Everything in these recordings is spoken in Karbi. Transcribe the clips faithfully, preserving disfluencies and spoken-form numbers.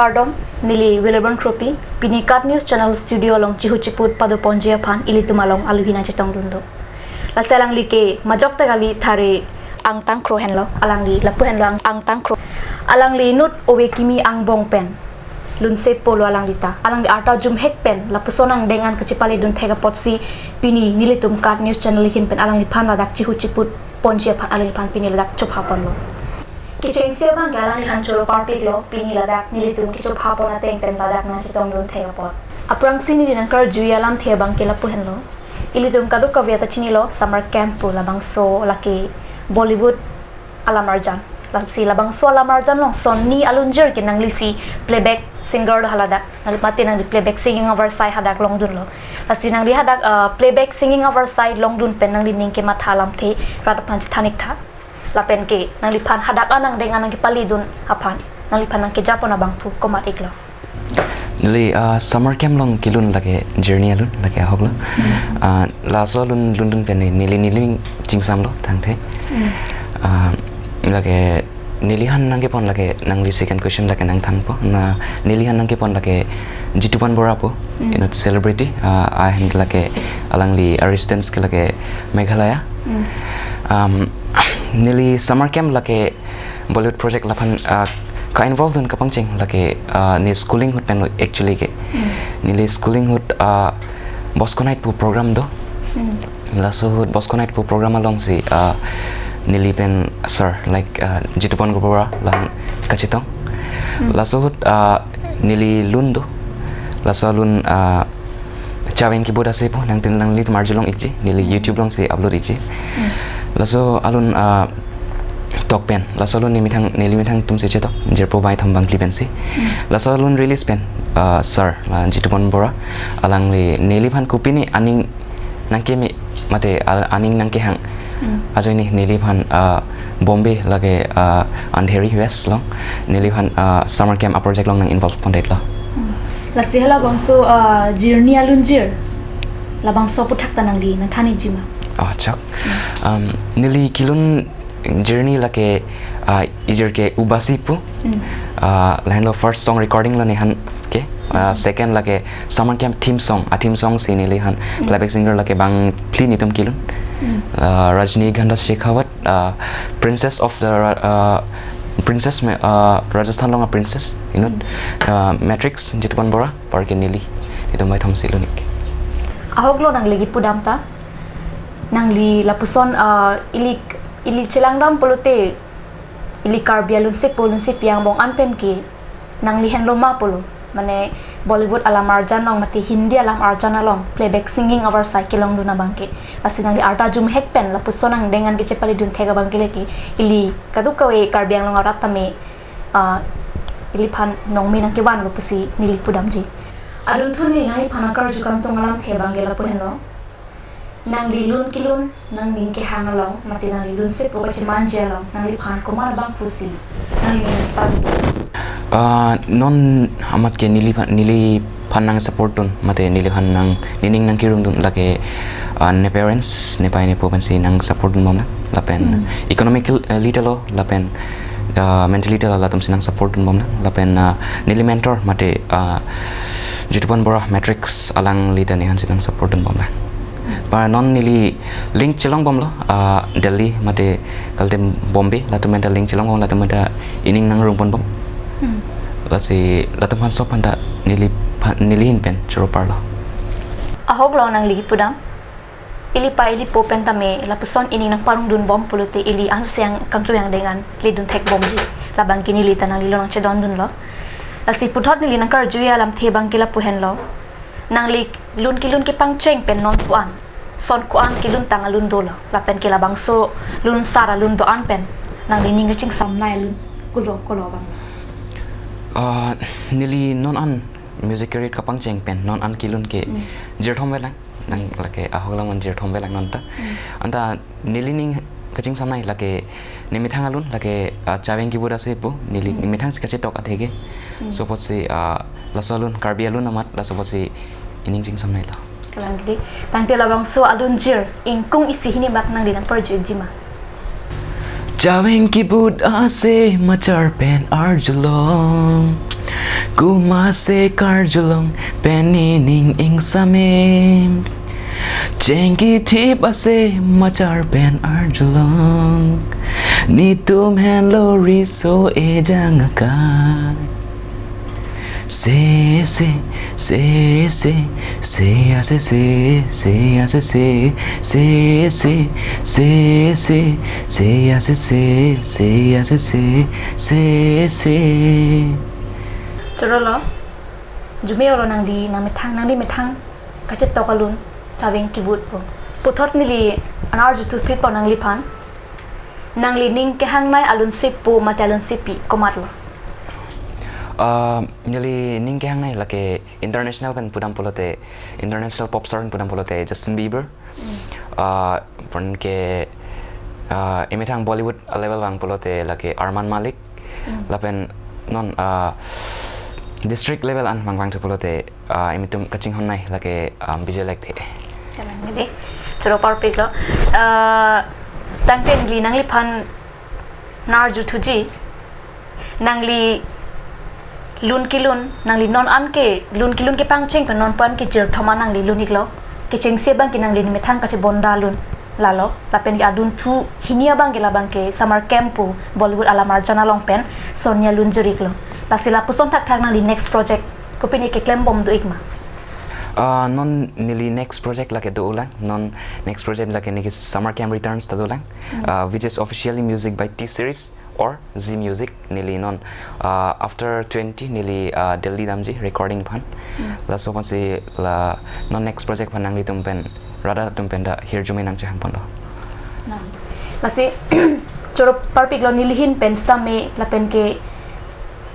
Kardom, neli Wilburn Kropi, pini KAT News Channel studio along chihu chiput pado ponji aphan ilitum along aluhi nangchetongdun do. Lasi alangli ke majok ta kali, thare angtang kro henlo, alangli lapu henlo ang, angtang kro. Alangli inut ove kimi angbong pen lunsepo lo alangli ta. Alangli arta jumhek pen lapuson angdeng an kachepalidun thek apotsi pini nelitum KAT News Channel ahin pen alangliphan ladak chihu chiput ponji aphan alangliphan pini ladak chopha ponlo. Kechengsi abang ke alangliphan choro parpik lo, pini ladak nelitum kechopha pon ateng pen ladak nangchetongdun thek apot. Aphrangsi neli nangkarjuji alamthe abang ke lapu henlo. Ilitum kadokave ta chinilo, summer camp pu labangso lake Bollywood alam arjan. Lasi labangso alam arjan along son ni alunjir ke nanglisi playback singer do haladak. Nangli mate nangli playback singing avarsai hadak longdunlo. Lasi nangli hadak, uh, playback singing avarsai longdun pen nanglining kematha alamthe rat aphan chethan ik tha. Lapen ke nangliphan hadak an angdeng an nangkepalidun aphan nangliphan nangkeja pon abangphu komat iklo? Neli, ah, summer camp along kelun lake journey alun, lake ahok lo. Ah, laso alun lundun pen neli, neli ning chingsamlo tangte. Ah, lake neliphan nangkepon lake nangli second question lake nangthanpo. Na neliphan nangkepon lake Jitupan Bora pu, inut celebrity, ah, ahin lake alangli residence ke lake Meghalaya. Um, neli summer camp lake Bollywood project laphan, ah, ka-involve dun kapangcheng lake, ah, ne schooling ahut pen lo actually ke. Neli schooling ahut, ah, Bosco Night pu program do. Laso ahut Bosco Night pu program alongsi, ah, neli pen sir, like, ah, Jitupan Bora lahan kachetong. Laso ahut, ah, neli lun do. Laso alun, ah, Chaweng Kebut Ase pu nangtin nanglitum arjulong ikji, neli YouTube alongsi upload ikji. Laso alun, ah, tok pen, laso alun ne methang, neli methang atumsi chetok, jirpo baithom bangphli pensi. Laso alun release pen, ah, sir, la Jitupan Bora, alangli neliphan kopine aning nangkeme mate al-, aning nangkehang ajoine neliphan, ah, Bombay lake, ah, Andheri West along neliphan, ah, summer camp a-project along nang-involve pondetlo. Lasi halabangso, ah, journey alunjir, labangso aphuthak ta nangli nangthan ikji ma? Oh, chak. Um, neli kelun journey lake, ah, ijir ke Ubasi pu. Ah, lahenlo first song recording lo nephan ke. Ah, second lake summer camp theme song. A theme song si neliphan playback singer lake bangphli netum kelun. Ah, Rajnikanta Shekhawat, ah, Princess of the Ra-, ah, Princess me-, ah, Rajasthan along a-princess inut, ah, Matrix, Jitupan Bora, anparke neli. Itum baithomsi lun ik. Ahok lo nangli kipudam ta. Nangli lapuson, ah, ili, ili chelangdam pulote ili Karbi alunsepo lunsepi angbong an pen ke nangli henlo ma pulo. Mane Bollywood alam arjan along mate Hindi alam arjan along playback singing avarsai kelongdun abang ke. Lasi nangli arta jumhek pen lapuson angdeng an kachepalidun thek abang ke lake ili kadokave Karbi Anglong arat tame, ah, iliphan nongme nangkevanlo pusi neli pudamji. Adunthu neli nangliphan nangkarju kangtung alamthe abang ke lapu henlo. Nangli lun kelun, nangning kehang along, mate nangli lunsepo kachemanji along, nangliphan komat abangphusi nangli nangpar. Ah, non amat ke neliphan, neliphan nang support dun, mate neliphan nang, nening nangkerung dun lake, ah, ne parents, ne pai ne po pensi nang support dun bomnang, lapen economical, eh, little lo, lapen, ah, mentally ta latumsi nang support dun bomnang, lapen, ah, neli mentor mate, ah, Jitupan Bora Matrix alangli ta nephansi nang support dun bomnang. Anpar non neli link chelong bomlo, ah, Delhi mate kalite Bombay, latum pen ta link chelong bom, latum pen ta ening nangrung pon bom. Lasi latum aphan sop aphan ta neliphan, neli ahin pen choro parlo. Ahok lo nangli kipudam. Ili pa ili po pen tame lapuson ening nangparung dun bom pulote ili ansu siang kangtui angdeng an ledun thek bomji. Labang ke neli ta nangli along nangchedondunlo. Lasi puthot neli nangkarjuji alamthe abang ke lapu henlo. Nangli lun kelun kepangcheng pen non ko-an, son ko-an kelun tang alun dolo. Lapen ke labangso lun sar alun do-an pen nanglining kachingsamnei alun kolo kolo abang? Ah, neli non an music career kapangcheng pen non an kelun ke jirthom velang. Nang lake ahok lang man jirthom velang non ta. Anta nelining kachingsamnei lake ne methang alun lake, ah, Chaweng Kebut Ase pu neli ne methangsi kachetok atheke. Sopotsi, ah, laso alun Karbi alun amat laso apotsi ening chingsamneilo. Kalang kidi. Tangte labangso alunjir ingkung isi hini bak nangli nangparju ikji ma? Chaweng kebut ase machar pen arjulong. Komatsi karjulong pen nening ingsam-e. Chengki thip ase machar pen arjulong. Netum henlo riso ejang akai. Se, se, se, se, se, ase, se, se, ase, se, se, se, se, se, se, ase, se, se, ase, se, se, se. Choro lo, arjume-olo nangli nangmethang, nangli methang kachetok alun chaveng kivutpo. Puthot neli nang-arjuthu phitpo nangliphan. Nangli ning kehangnei alunsip pu mate alunsip pi komatlo? Ah, neli ning kehangnei lake international pen pudam pulote, international pop star pen pudam pulote Justin Bieber. Hmm. Ah, lapen ke, ah, emethang Bollywood level vang pulote lake Armaan Malik. Hmm. Lapen non, ah, district level an vang vangthu pulote, ah, emetum kachinghonnei lake, ah, Vijay Lekthe. Kalang dei. Choro parpiklo. Ah, tangte neli nangliphan nang-arjuthuji. Nangli lun kelun, nangli non an ke, lun kelun kepangcheng pen non pu an ke jirthom an nangli lun-iklo. Kechengsi abang ke nangli nemethang kachebonda alun lalo. Lapen ke adunthu hini abang ke labang ke summer camp pu Bollywood alamarjan along pen Sonia lun jur-iklo. Lasi lapuson thakthak nangli next project kopine keklembom do-ik ma? Ah, non neli next project lake dolang. Non next project lake neli summer camp returns ta dolang. Hmm. Ah, which is officially music by T Series or Zee Music. Neli non, ah, after twenty neli, ah, Delhi damji recording aphan. Hmm. Laso aphansi la non next project aphan nanglitum pen, rat atum pen ta hirjume nangchehangponlo. Nang. Lasi choro parpiklo, neli ahin pen sitame lapen ke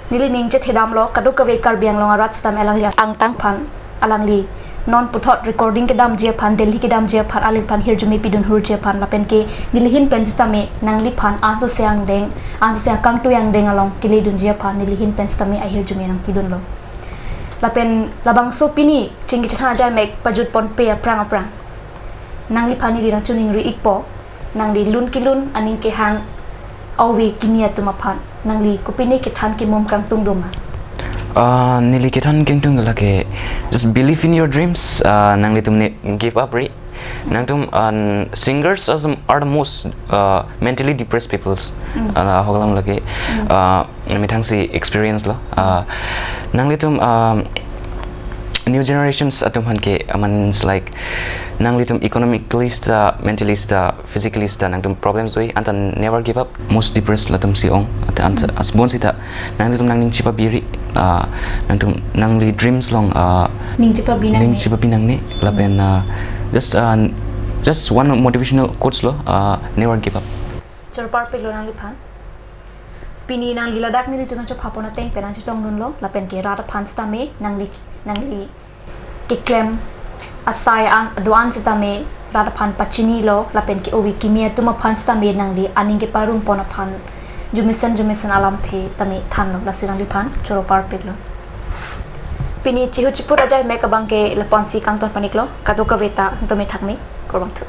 neli ning chethedamlo, kadokave Karbi Anglong arat sitame alangli angtang aphan, alangli non puthot recording kedamji aphan, Delhi kedamji aphan, alangphan hirjume pidun hurji aphan, lapen ke neli ahin pen sitame nangliphan ansose angdeng, ansose akangtui angdeng along keledunji aphan neli ahin pen sitame ahirjume nangpidunlo. Lapen labangso pini chingki chethan ajai mek pajutponpe aphrang aphrang, nangliphan neli nangchiningri-ikpo, nangli lun kelun aning kehang ove kimi atum aphan nangli kopine kethan kemum kangtung do ma? Ah, neli kethan kangtung lake, just believe in your dreams. Ah, nanglitum ne give up ri. Nangtum, ah, singers as, are the most, ah, mentally depressed peoples. Mm. Ah, ahok alam lake, Mm. ah, methangsi experience lo. Ah, nanglitum, ah, new generations atum aphan ke, ah, means like, nanglitum economically sita, mentally sita, physically sita nangtum problems do-ik, anta never give up. Most depressed latum si ong, anta, anta, Mm. asbon sita nanglitum nangning chepabiri, ah, nangtum nangli dreams along, ah, Ning chepabi nangne. Ning chepabi nangne, lapen, Mm. ah, just, ah, just one motivational quotes lo, ah, never give up. Choro parpiklo nangliphan. Pini nangli ladak nelitum nangchophapon ateng pen nangchetongdunlo, lapen ke rat aphan sitame nangli, nangli keklem asai an, do-an sitame rat aphan pachinilo, lapen ke ove kimi atum aphan sitame nangli aning keparunpon aphan jumesen jumesen alamthe tame thanlo, lasi nangliphan choro parpiklo. Pini chihu chipur ajai mek abang ke lapu-ansi kangton paniklo, kadokave ta tame thakme, kurvangthu.